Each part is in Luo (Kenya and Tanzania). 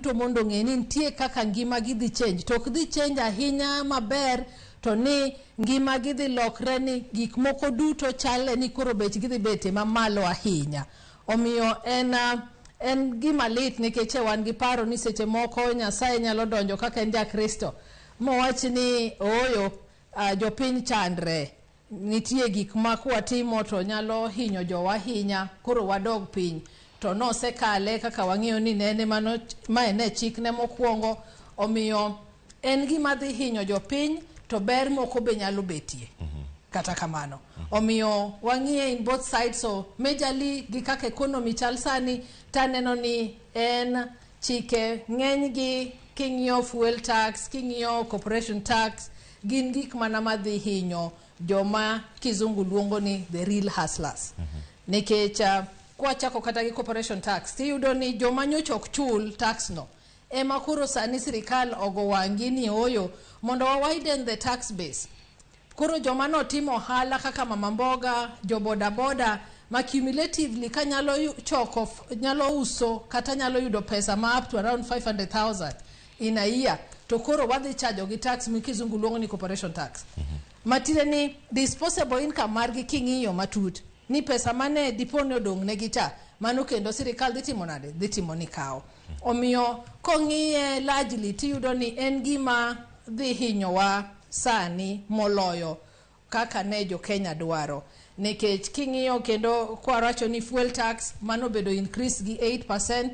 duto mondo ong'e ni nitie kaka ngima gi dhi change to ok dhi change ahinya maber to ni ngima gi dhi lokre ni gik moko duto chalre ni koro bech gi dhi bete mamalo ahinya. Omiyo en en gima lit nikech e wan gi paro ni seche moko Nyasaye nyalo donjo kaka en ja Kristo mowach ni ooyo jopiny chandre nitie gik ma kwatimo to nyalo hinyo jowa ahinya koro wadog piny to nosekale kaka wang'eyo ni nene mano mae ne chikne mokwongo omiyo en gima dhi hinyo jopiny to ber moko be nyalo betie kata kamano omiyo wang'iye in both sides so majorly gi kaka economy chal sani taneno ni en chike ng'eny gi king'iyo fuel tax king'iyo corporation tax gin gik mana madhi hinyo joma kizungu luongo ni the real hustlers nikech kwachako kata gi corporation tax tiyudo ni joma nyocha ok chul tax no ema koro sani sirikal ogo wang'gi ni oyo mondo wa widen the tax base koro joma notimo ohala kaka mama mboga jo boda boda ma cumulatively ka nyalo choko nyalo uso kata nyalo yudo pesa ma up to around 500,000 in a year to koro wadhi chajo gi tax mi kizungu luongo ni corporation tax matiende ni disposable income margi king'iyo matut ni pesa mane dipo ni odong' negi cha mano kendo sirikal dhi timo nade dhi timo ni kawo omiyo kong'iye largely tiyudo ni en gima dhi hinyowa sani moloyo kaka ne jo Kenya dwaro nikech king'iyo kendo kwawacho ni fuel tax mano bedo increase gi 8%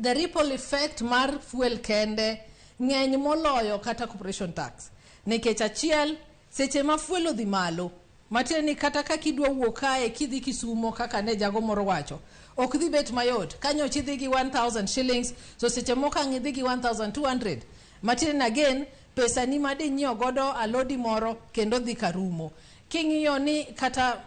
the ripple effect mar fuel kende ng'eny moloyo kata corporation tax nikech achiel seche ma fuel odhi malo matiende ni kata ka kidwa wuok kae kidhi Kisumo kaka ne jago moro wacho ok dhi bet mayot kanyocha idhi gi 1000 shillings so seche moko ang' idhi gi 1200 matiende ni again pesa ni ma dinyiew godo alodi moro kendo dhi karumo king'iyo ni kata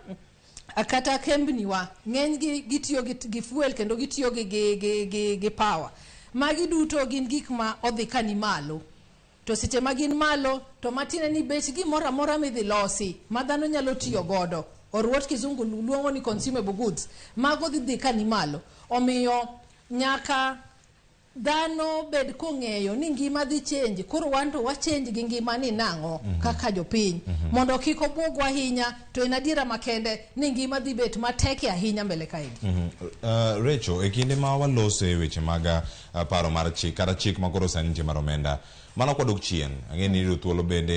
kata kembni wa ng'eny gi gitiyo gi, gi fuel kendo gitiyo gi, gi, gi, gi, gi power magi duto gin gik ma odhi ka ni malo to seche ma gin malo to matiende ni bech gimoro amora midhi losi ma dhano nyalo tiyo godo or what kizungu luongo ni consumable goods mago dhi dhi ka ni malo omiyo nyaka dhano bed kong'eyo ni ngima dhi change koro wan to wa change gi ngima ni nang'o kaka jopiny mondo kik obwogwa ahinya to en adiera makende ni ngima dhi bet matek ahinya mbele kaendi Rachel, e kinde ma walose weche mag paro mar chik kata chik ma koro sani nitie mar omenda, mano kwadok chien, ang'e ni iyudo thuolo bende